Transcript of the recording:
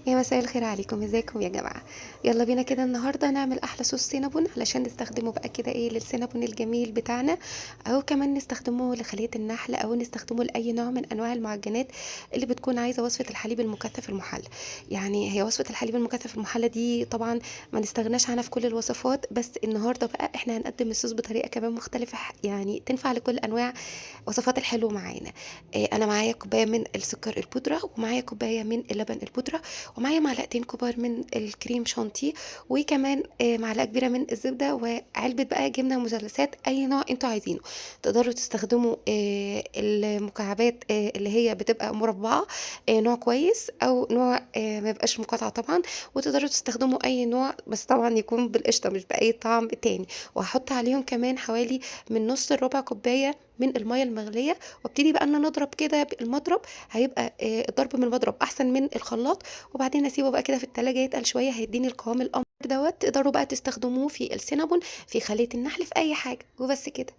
يا مساء الخير عليكم، ازيكم يا جماعة؟ يلا بينا كده النهاردة نعمل احلى صوص سينابون علشان نستخدمه بقى كده ايه للسينابون الجميل بتاعنا، او كمان نستخدمه لخلية النحل، او نستخدمه لاي نوع من انواع المعجنات اللي بتكون عايزة وصفة الحليب المكثف المحلى. يعني هي وصفة الحليب المكثف المحلى دي طبعا ما نستغناش عنها في كل الوصفات، بس النهاردة بقى احنا هنقدم الصوص بطريقة كمان مختلفة، يعني تنفع لكل انواع وصفات الحلو معانا. انا معايا كوباية من السكر البودرة، ومعايا كوباية من اللبن البودرة، ومعايا معلقتين كبار من الكريم شانتيه، وكمان معلقه كبيرة من الزبدة، وعلبة بقى جبنه مثلثات اي نوع انتوا عايزينه. تقدروا تستخدموا المكعبات اللي هي بتبقى مربعه، نوع كويس او نوع ما يبقاش مقاطعه طبعا، وتقدروا تستخدموا اي نوع بس طبعا يكون بالقشطه مش باي طعم تاني. وهحط عليهم كمان حوالي من نص لربع كوباية من المية المغليه، وابتدي بقى ان انا اضرب كده بالمضرب. هيبقى الضرب من المضرب احسن من الخلاط. وبعدين اسيبه بقى كده في التلاجة يتقل شوية، هيديني القوام القمر دوت. تقدروا بقى تستخدموه في السينابون، في خلية النحل، في اي حاجة. وبس كده.